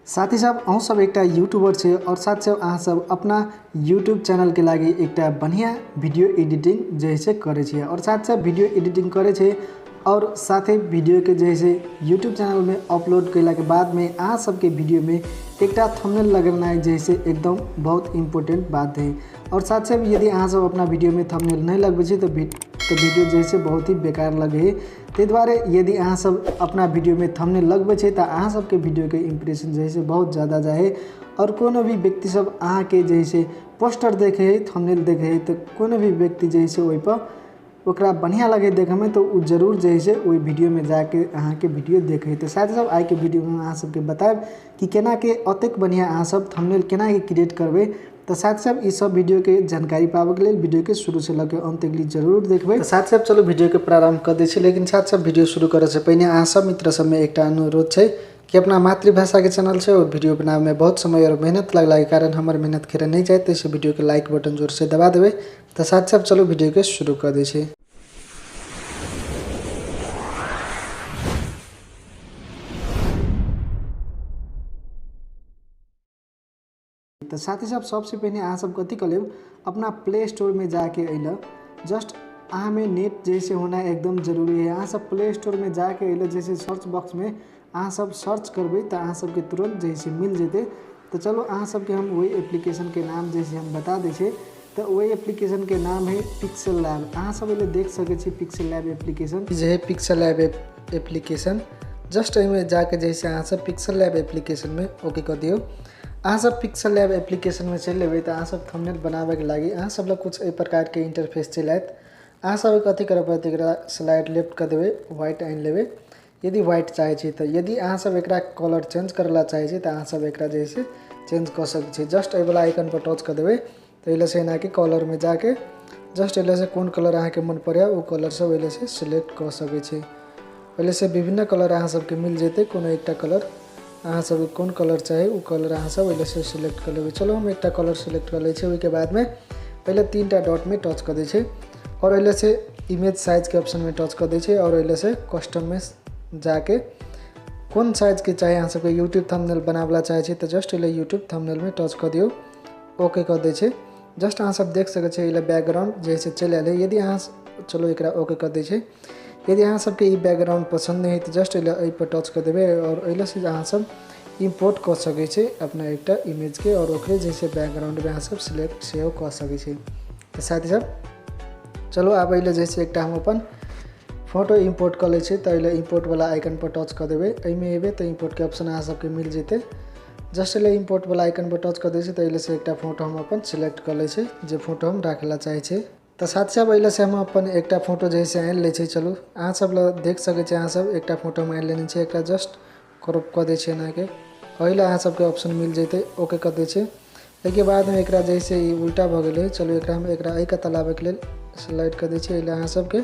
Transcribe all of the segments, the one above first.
साथी सब अहूँ सब एकटा यूट्यूबर छे और साथ साथ अहाँ सब अपना यूट्यूब चैनल के लागि एकटा बढ़िया वीडियो एडिटिंग जैसे करे छे और साथ साथ वीडियो एडिटिंग करे छे और साथे वीडियो के जैसे यूट्यूब चैनल में अपलोड कैला के बाद में अहाँ सबके वीडियो में एकटा थंबनेल लगेनाइ जैसे एकदम बहुत इम्पोर्टेंट बात है। और साथ साथ यदि अहाँ सब अपना वीडियो में थंबनेल नहीं लगबै छी तो वीडियो जैसे बहुत ही बेकार लगे है। ताहि दुआरे यदि अहाँ सब अपना वीडियो में थंबनेल लगबै छी तो अहाँ सबके वीडियो के इम्प्रेशन जैसे बहुत ज़्यादा जाए है और कोनो भी व्यक्ति सब अहाँ के जैसे पोस्टर देखे है थंबनेल देखे है तो कोनो भी व्यक्ति जैसे ओहिपर ओकरा बढ़िया लगे देखे में तो उ जरूर जैसे ओहि वीडियो में जाके अहाँ के वीडियो देखे। तो साथ साथ आइ के वीडियो में अहाँ सबके बतायब कि केना के अतेक बढ़िया अहाँ सब थंबनेल केना के क्रिएट करबै। तो साथ साथ ई सब वीडियो के जानकारी पाबे के लेल वीडियो के शुरू से लके अंत तक जरूर देखबै। तो साथ साथ चलो वीडियो के प्रारंभ कर दै छी, लेकिन साथ साथ वीडियो शुरू करे से पहिने अहाँ सब मित्र सब में एकटा अनुरोध छै कि अपना मातृभाषा के चैनल से और वीडियो बनावे में बहुत समय और मेहनत लगला के कारण हमर मेहनत खेरे नहीं जाए, तो वीडियो के लाइक बटन जोर से दबा देबै। तो साथ साथ चलो वीडियो के शुरू कर दै छी। तो साथी सब सबसे पहले अहाँ सब कथी कऽ लेब, अपना प्ले स्टोर में जाके अइल। जस्ट अहाँ में नेट जैसे होना एकदम जरूरी है। अहाँ सब प्ले स्टोर में जाके अइल, जैसे सर्च बॉक्स में अहाँ सब सर्च करबै तो अहाँ सबके तुरंत जैसे मिल जेतै। तो चलो अहाँ सबके हम वही एप्लीकेशन के नाम जैसे हम बता दै छी। तो वही एप्लीकेशन के नाम है पिक्सल लैब। अहाँ सब एहिले देख सकै छी पिक्सल लैब एप्लीकेशन जे है पिक्सल लैब एप्लीकेशन। जस्ट एहिमे जाके जैसे अहाँ सब पिक्सल लैब एप्लीकेशन में ओके कऽ दियौ। अहाँ सब पिक्सल लैब एप्लीकेशन में चलि एबै तऽ अहाँ सब थंबनेल बनाबैके लागि अहाँ सब लग कुछ एहि प्रकारके इंटरफेस चलि आयत। अहाँ सब कथी करऽ पड़त, एकरा स्लाइड लेफ्ट कऽ देबै, व्हाइट आनि लेबै यदि व्हाइट चाहै छी तऽ। यदि अहाँ सब एकरा कलर चेंज करै ला चाहै छी तऽ अहाँ सब एकरा जैसे चेंज कऽ सकै छी। जस्ट एहिवला आइकन पर टच कऽ देबै तऽ एहि से एनाके कलरमे जाके जस्ट एहि से कोन कलर अहाँके मन पड़ैए ओ कलर सब एहि से सिलेक्ट कऽ सकै छी। एहि से विभिन्न कलर अहाँ सबके मिल जेतै, कोनो एकटा कलर अहाँ सबके कोन कलर चाही ओ कलर अहाँ सब एहि से सिलेक्ट कऽ लेबै। चलो हम एकटा कलर सिलेक्ट कऽ लै छी। ओहिके बादमे पहिले तीनटा डॉटमे टच कऽ दै छी और एहि से इमेज साइजके ऑप्शनमे टच कऽ दै छी और एहि से कस्टममे जाके कोन साइजके चाही अहाँ सबके यूट्यूब थंबनेल बनाबला चाहै छी तऽ जस्ट एहि यूट्यूब थंबनेलमे टच कऽ दियौ, ओके कऽ दै छी। जस्ट अहाँ सब देख सकै छी एहि बैकग्राउंड जैसे चलि आयल है। यदि अहाँ चलो एकरा ओके कऽ दै छी। यदि अहाँ सबके ई बैकग्राउंड पसंद नहीं है तो जस्ट एहि पर टच कऽ देबै और एहि से अहाँ सब इम्पोर्ट कऽ सकै छी अपना एकटा इमेजके और ओकरे जैसे बैकग्राउंडमे अहाँ सब सिलेक्ट सेहो कऽ सकै छी। तऽ साथी सब चलो आब एहि जैसे एकटा हम अपन फोटो इम्पोर्ट कऽ लै छी। तऽ एहि इम्पोर्टवला आइकन पर टच कऽ देबै, एहिमे एबै तऽ इम्पोर्टके ऑप्शन अहाँ सबके मिल जेतै। जस्ट एहि इम्पोर्टवला आइकन पर टच कऽ दै छी तऽ एहि से एकटा फोटो हम अपन सिलेक्ट कऽ लै छी जे फोटो हम राखै ला चाहै छी। तऽ साथ साथ एहि से हम अपन एकटा फोटो जैसे आनि लै छी। चलू अहाँ सब लग देख सकै छी अहाँ सब एकटा फोटो हम आनि लेने छी। एकरा जस्ट क्रॉप कऽ दै छी एनाके, एहि लए अहाँ सबके ऑप्शन मिल जेतै, ओके कऽ दै छी। एहिके बादमे एकरा जैसे ई उल्टा भऽ गेलै, चलू एकरा हम एकरा एहि कता लाबैके लेल स्लाइड कऽ दै छी। एहि लए अहाँ सबके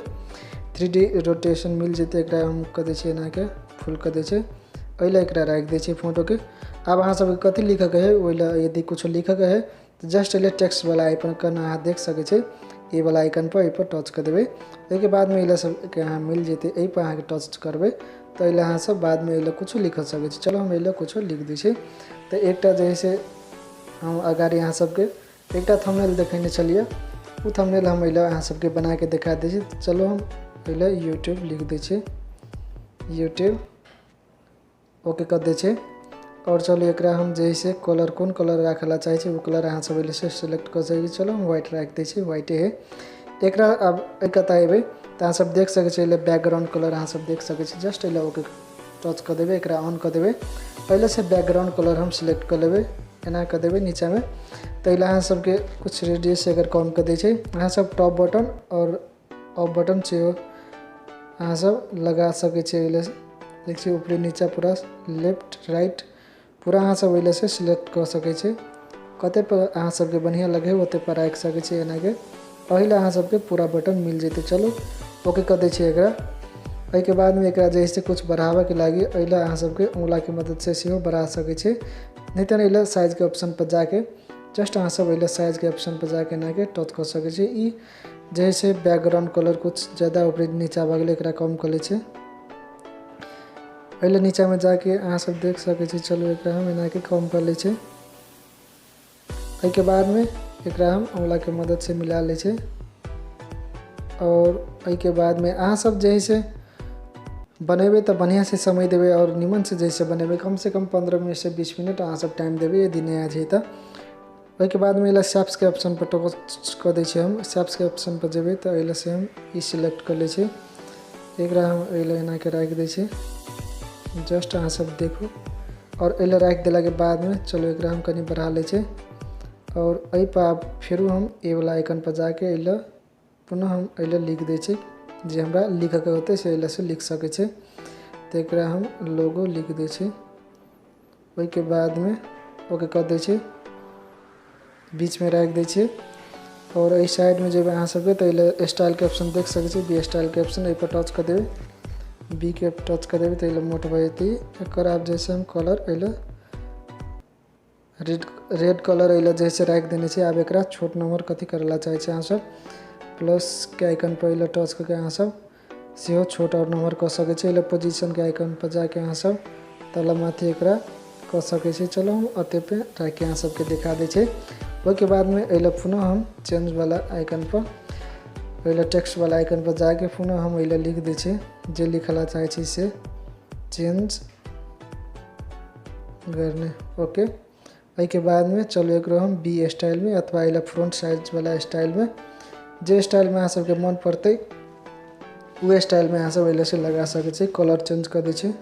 3D rotation मिल जेतै, एकरा हम कऽ दै छी एनाके फुल कऽ दै छी। एहि लए एकरा राखि दै छी फोटोके। आब अहाँ सबके कथी लिखऽके है ओहि लए यदि कुछो लिखऽके है तऽ जस्ट एहि टेक्स्टवला आइकन अहाँ देख सकै छी, ई वाला आइकन पर एहि पर टच कऽ देबै। ओहिके बादमे एहि सबके अहाँ मिल जेतै, एहि पर अहाँके टच करबै तऽ एहि अहाँ सब बादमे एहि कुछो लिख सकै छी। चलो हम एहि कुछो लिख दै छी। तऽ एकटा जैसे हम अगाडि अहाँ सबके एकटा थंबनेल देखेने छलियै ओ थंबनेल हम एहि अहाँ सबके बनाके देखा दै छी। चलो हम एहि यूट्यूब लिख दै छी, यूट्यूब ओके कऽ दै छी। और चलो एकरा हम जैसे कलर कोन कलर राखै ला चाहै छी ओ कलर अहाँ सब एहि से सिलेक्ट कऽ सकै छी। चलो हम व्हाइट राखि दै छी, व्हाइटे है। एकरा आब एहि कता एबै तऽ अहाँ सब देख सकै छी एहि बैकग्राउंड कलर अहाँ सब देख सकै छी। जस्ट एहि ओके टच कऽ देबै, एकरा ऑन कऽ देबै। पहिले से बैकग्राउंड कलर हम सिलेक्ट कऽ लेबै, एना कऽ देबै नीचाँमे। तऽ एहि अहाँ सबके कुछ रेडियस अगर कम कऽ दै छै अहाँ सब टॉप बटन और ऑफ बटन सेहो अहाँ सब लगा सकै छी। एहि देख छी ऊपरी नीचा पूरा लेफ्ट राइट पूरा अहाँ सब एहि से सिलेक्ट कऽ सकै छी। कते पर अहाँ सबके बढ़िया लगे ओते पर राखि सकै छी एनाके। एहि लए अहाँ सबके पूरा बटन मिल जेतै। चलो ओके कऽ दै छी एकरा। एहिके बादमे एकरा जैसे कुछ बढ़ाबैके लागि एहि लए अहाँ सबके उंगलाके मदद से सेहो बढ़ा सकै छी, नहीं तऽ एहि साइजके ऑप्शन पर जाके जस्ट अहाँ सब एहि साइजके ऑप्शन पर जाके एनाके टच कऽ सकै छी। ई जैसे बैकग्राउंड कलर कुछ ज़्यादा ऊपरी नीचा भऽ गेलै एकरा कम कऽ लै छी। एहि नीचाँमे जाके अहाँ सब देख सकै छी। चलू एकरा हम एनाके कम कर लै छी। एहिके बादमे एकरा हम आंवलाके मदद से मिला लै छी। और एहिके बादमे अहाँ सब जे है से बनेबै तऽ बढ़िआँ से समय देबै और निमन से जैसे बनेबै, कम से कम 15 मिनट से 20 मिनट अहाँ सब टाइम देबै यदि नया छै तऽ। ओहिके बादमे एहि शेप्सके ऑप्शन पर टच कऽ दै छियै हम। शेप्सके ऑप्शन पर जेबै तऽ एहि से हम ई सिलेक्ट कऽ लै छी। एकरा हम एहि एनाके राखि दै छी। जस्ट अहाँ सब देखू। और एहि राखि देलाके बादमे चलू एकरा हम कनि बढ़ा लै छी। और एहि पर आब फेरो हम ए वाला आइकन पर जाके एहि पुनः हम एहि लिख दै छी। जे हमरा लिखऽके होतै से एहि से लिख सकै छी। तऽ एकरा हम लोगो लिख दै छी। ओहिके बादमे ओके कऽ दै छी, बीचमे राखि दै छी। और एहि साइडमे जेबै अहाँ सबके तऽ एहि स्टाइलके ऑप्शन देख सकै छी, बी स्टाइलके ऑप्शन, एहि पर टच कऽ देबै, बी के टच कऽ देबै तऽ एहि मोट भऽ जेतै। एकर आब जैसे हम कलर एहि रेड कलर एहि जैसे राखि देने छी। आब एकरा छोट नम्बर कथी करै ला चाहै छी अहाँ सब, प्लसके आइकन पर एहि टच कऽ के अहाँ सब सेहो छोट और नम्बर कऽ सकै छी। एहि पोजिशनके आइकन पर जाके अहाँ सब तला माथि एकरा कऽ सकै छी। चलो हम अते पे राखि अहाँ सबके देखा दै छी। ओहिके बादमे एहि पुनः हम चेंज वाला आइकन पर एहि टेक्स्ट वाला आइकन पर जाके पुनः हम एहि लिख दै छी। जे लिखला चाहै छी से चेंज गर्ने, ओके। एहिके बादमे चलू एकरो हम बी स्टाइलमे अथवा एहि फ्रंट साइज वाला स्टाइलमे, जे स्टाइलमे अहाँ सबके मन पड़तै ओ स्टाइलमे अहाँ सब एहि से लगा सकै छी। कलर चेंज कऽ दै छी।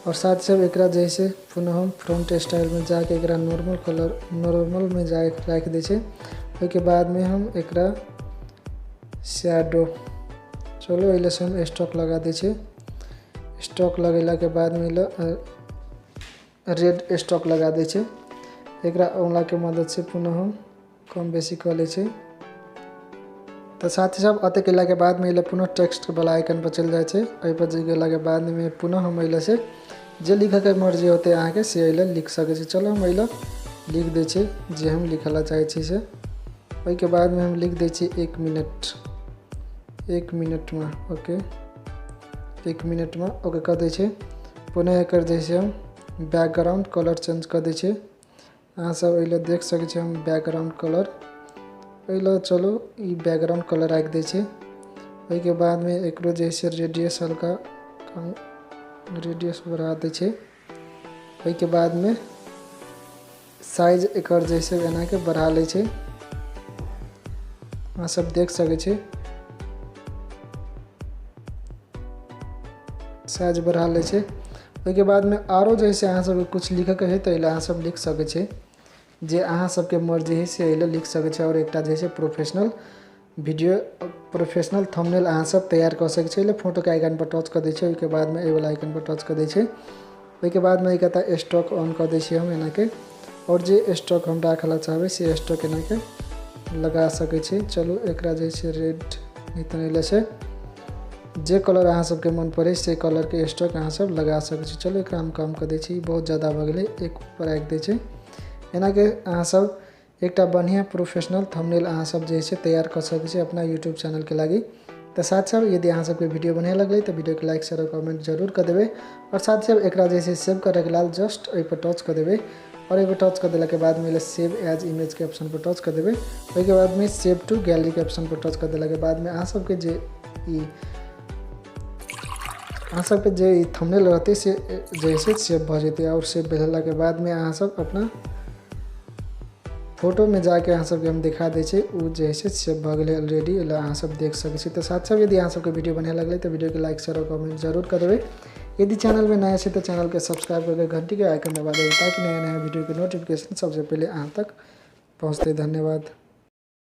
और साथ सब एकरा जैसे पुनः हम फ्रंट स्टाइल में जाके एकरा नॉर्मल कलर नॉर्मल में जाके राखि दै छी। ओहिके बादमे हम एकरा शैडो, चलो एहि से हम स्टॉक लगा दै छी। स्टॉक लगेलाके बादमे रेड स्टॉक लगा दै छी। एकरा आंवलाके मदद से पुनः हम कम बेसी कऽ लै छी। तऽ साथी सब अते केलाके बादमे एहि पुनः टेक्स्ट वाला आइकन पर चलि जाइ छै। एहि पर गेलाके बादमे पुनः हम एहि से जे लिखऽके मर्जी होतै अहाँके से एहि लिख सकै छी। चलो हम एहि लिख दै छी जे हम लिखऽ ला चाहै छी से। ओहिके बादमे हम लिख दै छी 1 मिनट, 1 मिनटमे, ओके 1 मिनटमे ओके कऽ दै छी। पुनः एकर जैसे हम बैकग्राउंड कलर चेंज कऽ दै छी। अहाँ सब एहि देख सकै छी हम बैकग्राउंड कलर एहि चलू ई बैकग्राउंड कलर राखि दै छी। ओहिके बादमे एकरो जैसे रेडियस हल्का कम रेडियस बढ़ा दै छी। ओहिके बादमे साइज एकर जैसे एनाके बढ़ा लै छी। अहाँ सब देख सकै छी साइज बढ़ा लै छी। ओहिके बादमे आरो जैसे अहाँ सबके कुछ लिखऽके है तऽ एहि अहाँ सब लिख सकै छी। जे अहाँ सबके मर्जी है से एहि लिख सकै छी। और एकटा जैसे प्रोफेशनल वीडियो प्रोफेशनल थंबनेल अहाँ सब तैयार कऽ सकै छी। एहि फोटोके आइकन पर टच कऽ दै छी। ओहिके बादमे एहि वाला आइकन पर टच कऽ दै छी। ओहिके बादमे एक स्टॉक ऑन कऽ दै छी हम एनाके। और जे स्टॉक हम राखऽ ला चाहबै से स्टॉक एनाके लगा सकै छी। चलू एकरा जैसे रेड नहीं से जे कलर अहाँ सबके मन पड़े से कलरके स्टॉक अहाँ सब लगा सकै छी। चलू एकरा हम कम कऽ दै छी, बहुत ज़्यादा भऽ गेलै, एक पर राखि दै छी। एनाके अहाँ सब एकटा बढ़िआँ प्रोफेशनल थंबनेल अहाँ सब जे छै तैयार कऽ सकै छी अपना यूट्यूब चैनलके लागि। तऽ साथ साथ यदि अहाँ सबके वीडियो बढ़िआँ लगलै तऽ वीडियोके लाइक शेयर और कमेंट जरूर कऽ देबै। और साथ साथ एकरा जे छै सेव करैके लेल जस्ट एहि पर टच कऽ देबै। और एहि पर टच कऽ देलाके बादमे सेव एज इमेजके ऑप्शन पर टच कऽ देबै। ओहिके बादमे सेव टू गैलरीके ऑप्शन पर टच कऽ देलाके बादमे अहाँ सबके जे ई अहाँ सबके जे ई थंबनेल रहतै से जैसे सेव भऽ जेतै। और सेव भेलाके बादमे अहाँ सब अपना फोटो में जाके अहाँ सबके हम दिखा दै छी ओ जे है सेव भऽ गेलै ऑलरेडी, एहि अहाँ सब देख सकै छी। तऽ साथ साथ यदि अहाँ सबके वीडियो बढ़िआँ लगलै तऽ वीडियोके लाइक शेयर और कमेंट जरूर कऽ देबै। यदि चैनल में नया छै तऽ चैनलके सब्सक्राइब करके घंटी के आइकन दबा देबै ताकि नया नया वीडियोके नोटिफिकेशन सबसे पहिले अहाँ तक पहुँचतै। धन्यवाद।